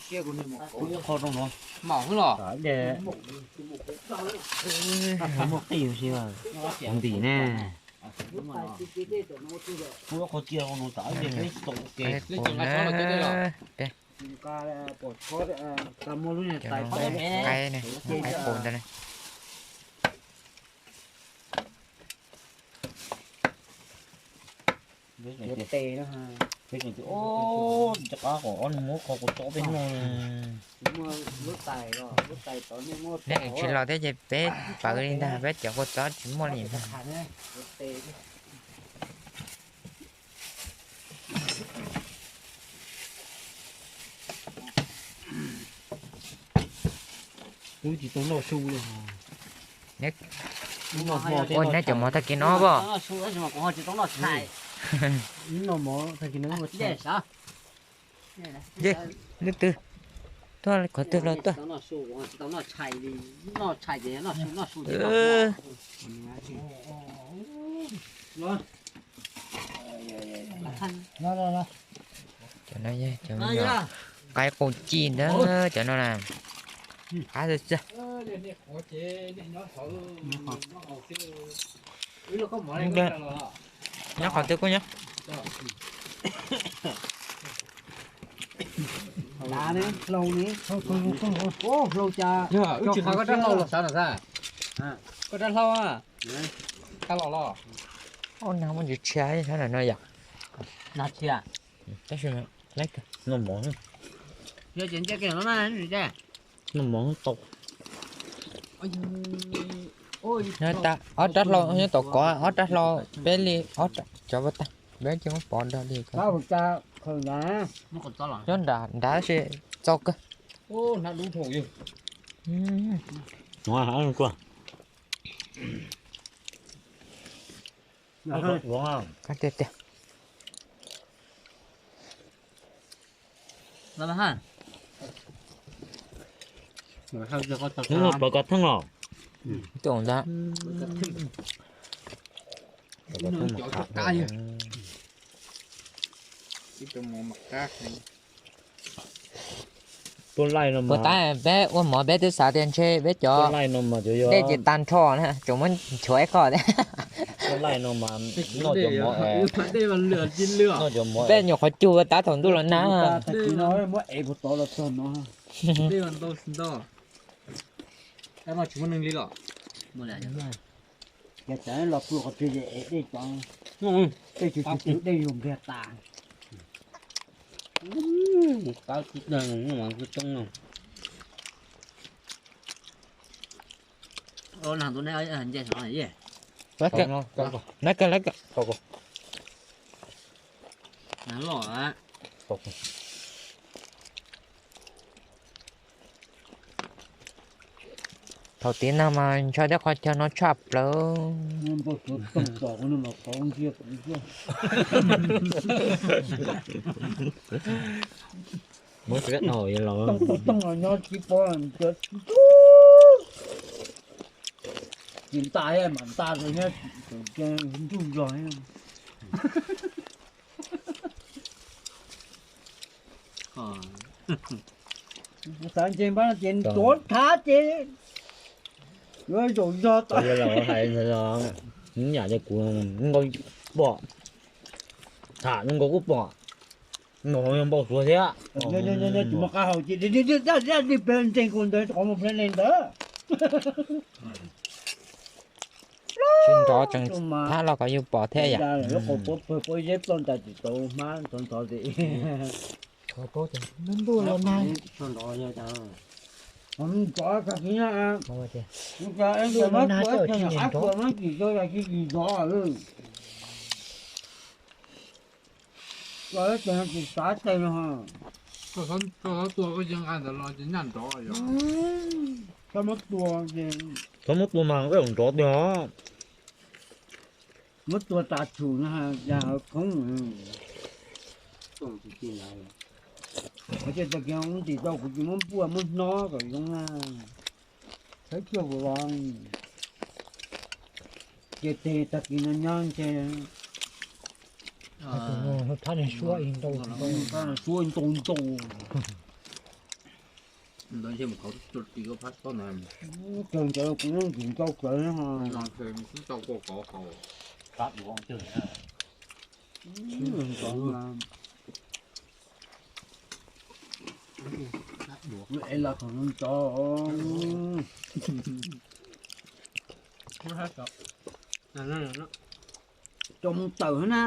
Qho rau no. Mom los. Muaj qij si ntim ne. Qho cia no tam peb tau ua ke. Qaib ne, qaib qus ntawd ne. Peb tseem tias, o, rov qab kom ob niag muab qho kuv tso peb noj. Nej tsis los thiab ces peb pawv li ntag, peb cov kua txob tsis muaj li ntag. Kuv tsis tau noj su li. Ua neb cov mov tag kis no pom. Noj mov tag kis no. Leej twg tuaj qhov twg los tuaj. Cov no yog cov me nyuam qaib qus ci ntag, cov no na. Qab xwb xwb. Nyob qhov twg kuj nyob. Hlau cas, koj rab hlau los sav no xav, koj rab hlau a, ka los los. Ua nag muaj ntsis tshia sab no yom. Nag tshia. Tab sis noj mov, noj mov tau. Ob rab hlau nyob tom kov, ob rab hlau peb li, cov ua tag peb cia muab pov nrog li. Nyob nram nrad si txaus kawg. Tiag tiag. Hnub no pawv kov theej los? Tus ntag. Puas tab peb ua mov peb twb xav tias ntshe peb cov dej ces tag nrho na, tsuas muab nchuav ib qho thiab. Peb nyuam qhuav cug tab thaum ntuj los nag. Los pw qhov twg es dej, dej yuav npliag tas. Thaum tiv no mas ntshaw tej qhov chaw no tshaj plaws. Tsis nta mam nta ntsuj zog. Xav ntseeg npab no ces tuav thav ces yuav zaum zog tau. Hais yam li kuv nkaus pom, tham nkaus kuj pom, nkaus npau suav thiab. Tsis muaj qab hau ces dib dib dib peb ntseeg kuv ntawd qhov muag peb li ntawd. Tsis nrov tseem thab los kom yus pom thiab yom. Pob zeb ploj ntais tsis tau hmab ntxhov ntxhov li. Ntuj los nag. Tsis nrov. Koj tsis xav tes no. Koj txhob tua koj cia nqa ntawd los ces nyaj nrov yom. Txhob muab tua ces, txhob muab tua mas koj zaum nrov tiag os. Muab tua tas tshum no, yog hauv khoob. Qhov tias tag kis ub ntim tau kuv tsis muab npuaj muab hnob kom zoo na. Saib cuag kuv los ces tes tag kis no nyob ntshe thab suab ntau ntau. Ntawd ntshe mus khov tus ris ua phab tob ntawd. Kawg ntawd kuv yeej tsis ntau kawg no. Tsis ntau kua kov haus. Phab duav twg na. Ntau na. Es los thaum no ntau. Cov mus tawm na.